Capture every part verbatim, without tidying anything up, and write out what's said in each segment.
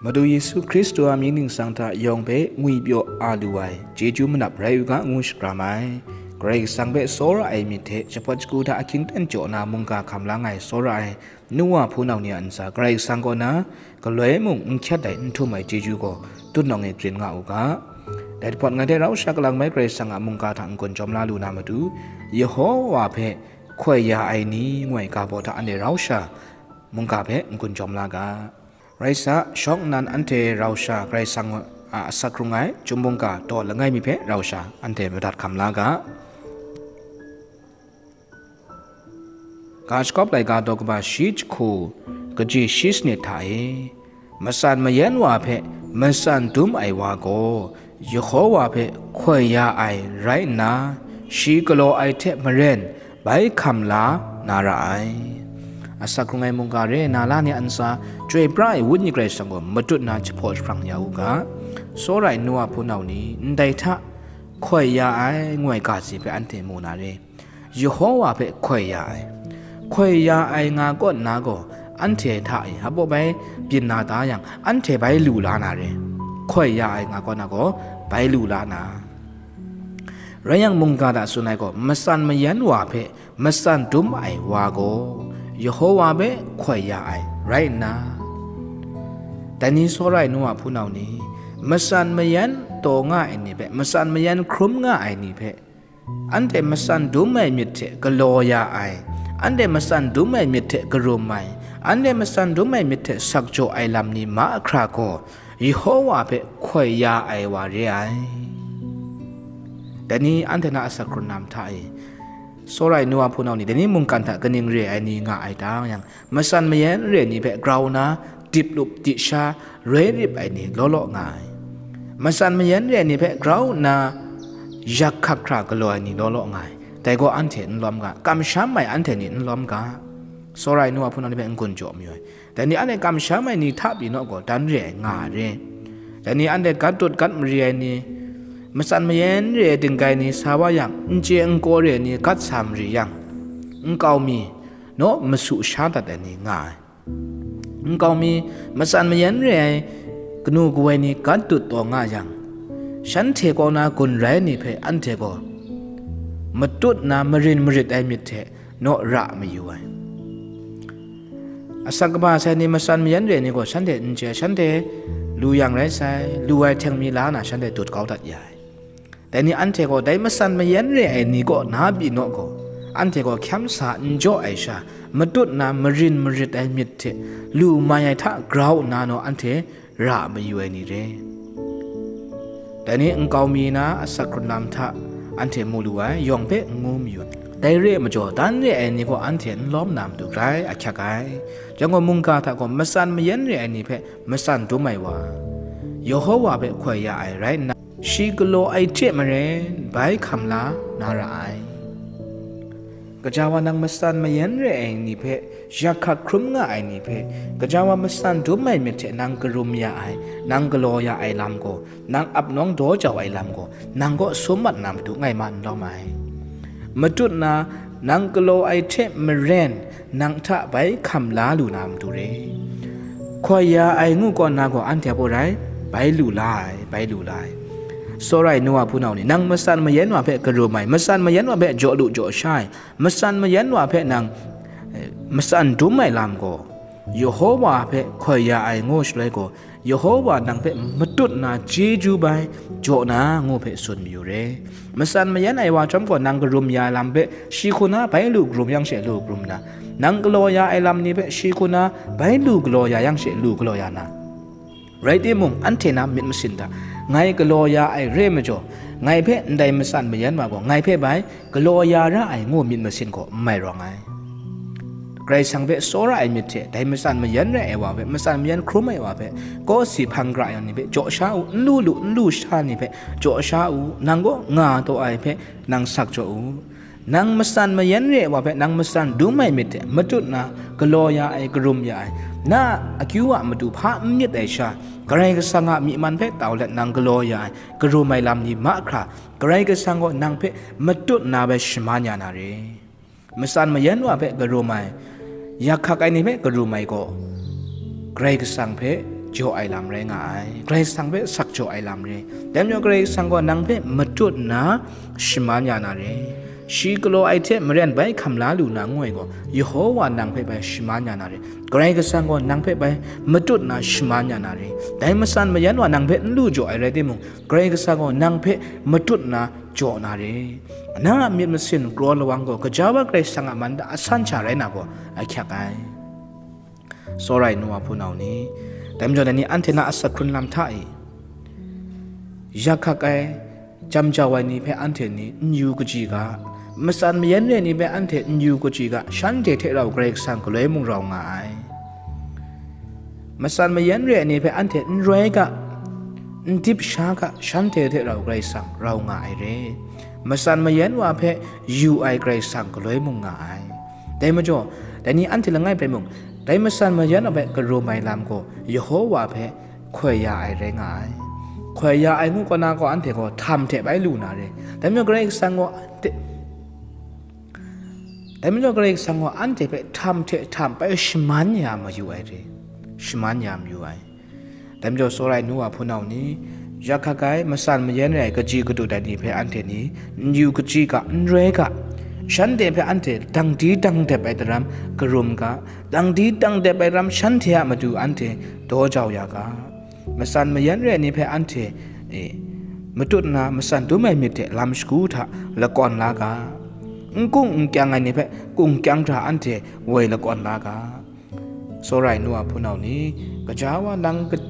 Madu Yesu Hkristu a mying ningsang hta yawng hpe ngwipyaw a lu ai chyeju manap rai u ga ngu shakram ai. Karai Kasang hpe tsawra ai myit hte shapawt shagu hta ahkying ten jaw na mungga hkam la ngai tsawra ai nu wa hpunau ni a ntsa Karai Kasang kaw na galoi mung n hkyat ai n htum ai chyeju gaw tutnawng e grin nga u ga. Dai hpawt ngai hte rau sha kalang mai Karai Kasang a mungga hta n-gun jawm la lu na matu, Yehowa hpe hkoi ya ai ni ngu ai ga baw hta anhte rau sha mungga hpe n-gun jawm la ga. Rai sa, shawng nnan anhte rau sha Karai Kasang a asak hkrung ai Chyum mungga daw langai mi hpe rau sha anhte madat hkam la ga. Ga shakawp laika daw kaba shi jahku kaji shi sanit hta e, matsan mayan wa hpe matsan dum ai wa gaw, Yehowa hpe hkoi ya ai rai nna, shi galaw ai hte maren bai hkam la na ra ai. Asak hkrung ai mungga re ai na la ni a ntsa, Chyoi pra ai Wenyi Karai Kasang gaw matut na jahpaw jahprang ya u ga. Tsawra ai nu wa hpunau ni, ndai hta hkoi ya ai ngu ai ga si hpe anhte mu na re. Yehowa hpe hkoi ya ai. Hkoi ya ai nga kaw nna gaw, anhte hta e hpa bai byin na da yang, anhte bai lu la na re. Hkoi ya ai nga kaw na gaw, bai lu la na. Rai yang, mungga hta tsun ai gaw, matsan mayan wa hpe matsan dum ai wa gaw, Yehowa hpe hkoi ya ai rai nna, dai ni tsawra ai nu wa hpunau ni, matsan mayan taw nga ai ni hpe, matsan mayan hkrum nga ai ni hpe, anhte matsan dum ai myit hte galaw ya ai, anhte matsan dum ai myit hte karum ai, anhte matsan dum ai myit hte sakjaw ai lam ni mahkra gaw, Yehowa hpe hkoi ya ai wa re ai. Dai ni anhte na asak hkrun lam hta e, tsawra ai nu wa hpunau ni, dai ni mungkan hta kaning re ai ni nga ai ta yang, matsan mayan re ai ni hpe grau nna, dip lup di sha, roi rip ai ni law law nga ai. Matsan mayan re ai ni hpe grau nna, yak hkak hkra galaw ai ni law law nga ai. Dai gaw anhte n lawm ga, kamsham ai anhte ni n lawm ga. Tsawra ai nu wa hpunau ni hpe n-gun jaw mayu ai. Dai ni anhte kamsham ai ni hta pyi naw gaw, dan re ai nga ai re. Dai ni anhte gat dut gat mari ai ni, matsan mayan re ai dinggai ni sa wa yang, n chye n kaw re ai ni gat sa mari yang, nkau mi naw masu sha dat ai ni nga ai. Nkau mi, matsan mayan re ai kanu kawai ni gat dut taw nga yang, shanhte kaw na gun rai ni hpe anhte gaw matut na marin marit ai myit hte naw ra mayu ai. Asak kaba sai ni, matsan mayan re ai ni gaw shanhte n chye, shanhte lu yang rai sai, lu ai hteng mi la na shanhte dut kau dat ya ai. Dai ni anhte gaw dai matsan mayan re ai ni kaw na pyi naw gaw, anhte gaw hkyam sa n jaw ai sha, matut na marin marit ai myit hte lu mai ai hta grau nna naw anhte ra mayu ai ni re. Dai ni nkau mi na asak hkrun lam hta anhte mu lu ai, yawng hpe n ngu mayu ai. Dai re ai majaw, dan re ai ni gaw anhte n lawm na matu grai ahkyak ai. Chyang gaw, mungga hta gaw matsan mayan re ai ni hpe matsan dum ai wa, Yehowa hpe hkoi ya ai rai nna, shi galaw ai hte maren bai hkam la na ra ai. Gaja wa nang matsan mayan re ai ni hpe, yak hkak hkrum nga ai ni hpe, gaja wa matsan dum ai myit hte nang karum ya ai, nang galaw ya ai lam gaw, nang ap nawng daw jau ai lam gaw, nang kaw sum mat na matu ngai ma n lawm ai. Matut na, nang galaw ai hte maren, nang hta bai hkam la lu na matu re. Hkoi ya ai ngu kaw na gaw anhte a baw rai, bai lu la ai, bai lu la ai. Tsawra ai nu wa hpunau ni, nang matsan mayan wa hpe karum ai, matsan mayan wa hpe jaw lu jaw sha ai, matsan mayan wa hpe nang, eh, matsan dum ai lam gaw, Yehowa hpe hkoi ya ai ngu shaloi gaw, Yehowa nang hpe matut na chyeju bai jaw na ngu hpe tsun mayu re. Matsan mayan ai wa chyawm gaw, nang karum ya ai lam hpe shi hku na bai lu karum yang she lu karum na, nang galaw ya ai lam ni hpe shi hku na bai lu galaw ya yang she lu galaw ya na. Rai timung, anhte na myit masin hta, ngai galaw ya ai re ai majaw, ngai hpe ndai matsan mayan wa gaw, ngai hpe bai galaw ya ra ai ngu myit masin gaw n mai rawng ai. Karai Kasang hpe tsawra ai myit hte, dai matsan mayan re ai wa hpe, matsan mayan hkrum ai wa hpe, kawsi hpang gara yang ni hpe jaw sha u, n lu lu, n lu sha ni hpe jaw sha u, nang kaw nga taw ai hpe nang sak jaw u. Nang matsan mayan re ai wa hpe nang matsan dum ai myit hte matut na galaw ya ai, karum ya ai, na akyu a matu hpa n myit ai sha, Karai Kasang a myi man hpe tau let nang galaw ya ai, karum ai lam ni mahkra, Karai Kasang gaw nang hpe matut na bai shaman ya na re. Matsan mayan wa hpe karum ai, yak hkak ai ni hpe karum ai gaw, Karai Kasang hpe jaw ai lam rai nga ai, Karai Kasang hpe sak jaw ai lam re. Dai majaw Karai Kasang gaw nang hpe matut nna shaman ya na re. Shi galaw ai hte maren bai hkam la lu na ngu ai gaw, Yehowa nang hpe bai shaman ya na re. Karai Kasang gaw nang hpe bai matut nna shaman ya na re. Dai matsan mayan wa nang hpe n lu jaw ai rai timung, Karai Kasang gaw nang hpe matut nna jaw na re. Na a myit masin kraw lawang gaw gaja wa Karai Kasang a man da asan sha rai na gaw ahkyak ai. Tsawra ai nu wa hpunau ni, dai majaw dai ni anhte na asak hkrun lam hta e, yak hkak ai, jam jau ai ni hpe anhte ni n yu kaji ga, matsan mayan re ai ni hpe anhte n yu kaji ga, shanhte hte rau Karai Kasang galoi mung rau nga ai. Matsan mayan re ai ni hpe anhte n roi ga, n dip sha ga, shanhte hte rau Karai Kasang rau nga ai re. Matsan mayan wa hpe yu ai Karai Kasang galoi mung nga ai. Dai majaw, dai ni anhte langai bai mung, dai matsan mayan wa hpe karum ai lam gaw Yehowa hpe hkoi ya ai rai nga ai. Hkoi ya ai ngu kaw na gaw anhte gaw htam hte bai lu na re. Dai majaw Karai Kasang gaw anhte, dai majaw Karai Kasang gaw anhte hpe htam hte htam bai shaman ya mayu ai re. Shaman ya mayu ai. Dai majaw tsawra ai nu wa hpunau ni, yak hkak ai, matsan mayan re ai kaji gadut ai ni hpe anhte ni n yu kaji ga, n roi ga, shanhte hpe anhte dang di dang dep ai daram karum ga, dang di dang dep ai daram shanhte a matu anhte daw jau ya ga. Matsan mayan re ai ni hpe anhte e, matut nna matsan dum ai myit hte lam shagu hta lakawn la ga. N kung n kyang ai ni hpe kung kyang hta anhte woi lakawn la ga. Tsawra ai nu wa hpunau ni, gaja wa nang ga-,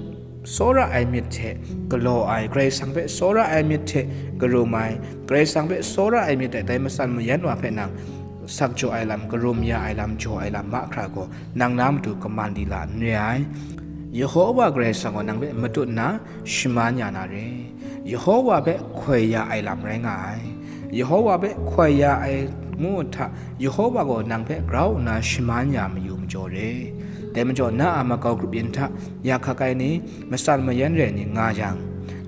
tsawra ai myit hte galaw ai, Karai Kasang hpe tsawra ai myit hte karum ai, Karai Kasang hpe tsawra ai myit hte dai matsan mayan wa hpe nang sak jaw ai lam, karum ya ai lam, jaw ai lam mahkra gaw, nang na matu kaman lila n re ai. Yehowa Karai Kasang gaw nang hpe matut nna shaman ya na re. Yehowa hpe hkoi ya ai lam rai nga ai. Yehowa hpe hkoi ya ai ngu hta, Yehowa gaw nang hpe grau nna shaman ya mayu majaw re. Dai majaw na a makau grup yin hta, yak hkak ai ni, matsan mayan re ai ni nga yang,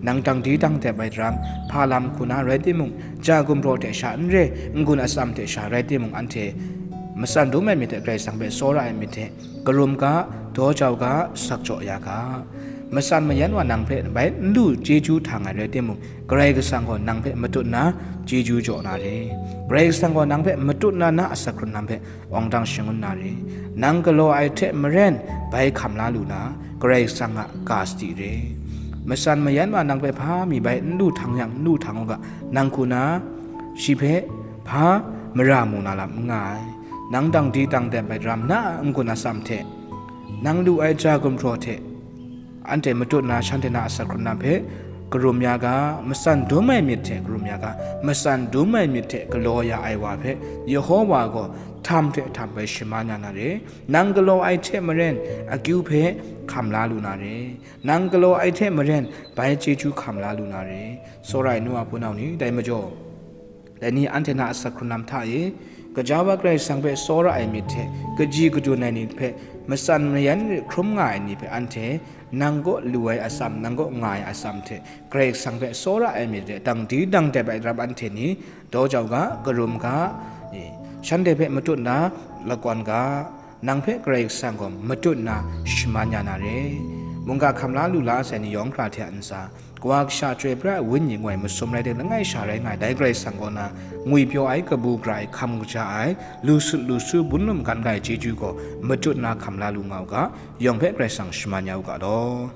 nang dang di dang dep ai daram, hpa lam hku na rai timung, ja gumhpraw hte sha n re, n-gun atsam hte sha rai timung, anhte matsan dum ai myit hte Karai Kasang hpe tsawra ai myit hte, karum ga, daw jau ga, sak jaw ya ga. Matsan mayan wa nang hpe bai n lu chyeju htang ai rai timung, Karai Kasang gaw nang hpe matut nna chyeju jaw na re. Karai Kasang gaw nang hpe matut nna na asak hkrun lam hpe awng dang shangun na re. Nang galaw ai hte maren bai hkam la lu na, Karai Kasang a ga sadi re. Matsan mayan wa nang hpe hpa mi bai n lu htang yang, n lu htang u ga, nang hku na shi hpe hpa mara mu na lam n nga ai. Nang dang di dang dep ai daram na a n-gun atsam hte, nang lu ai ja gumhpraw hte, anhte matut nna shanhte na asak hkrun lam hpe karum ya ga, matsan dum ai myit hte karum ya ga, matsan dum ai myit hte galaw ya ai wa hpe Yehowa gaw htam hte htam bai shaman ya na re. Nang galaw ai hte maren akyu hpe hkam la lu na re. Nang galaw ai hte maren bai chyeju hkam la lu na re. Tsawra ai nu wa hpunau ni, dai majaw, dai ni anhte na asak hkrun lam hta e, gaja wa Karai Kasang hpe tsawra ai myit hte, kaji kadun ai ni hpe, matsan mayan re hkrum nga ai ni hpe anhte, nang kaw lu ai atsam, nang kaw nga ai atsam hte, Karai Kasang hpe tsawra ai myit hte, dang di dang dep ai rap anhte ni, daw jau ga, karum ga, e, shanhte hpe matut nna, lakawn ga, nang hpe Karai Kasang gaw matut nna shaman ya na re. Mungga hkam la lu la sai ni yawng hkra hte a ntsa, Kawa Kasha Chyoi Pra ai Wenyi ngoi masum rai tim, langai sha rai nga ai dai Karai Kasang kaw na ngwipyaw ai, kabu gara ai, hkam kaja ai, lu sut lu su, bun lum gan ga ai chyeju gaw matut nna hkam la lu nga u ga, yawng hpe Karai Kasang shaman ya u ga law.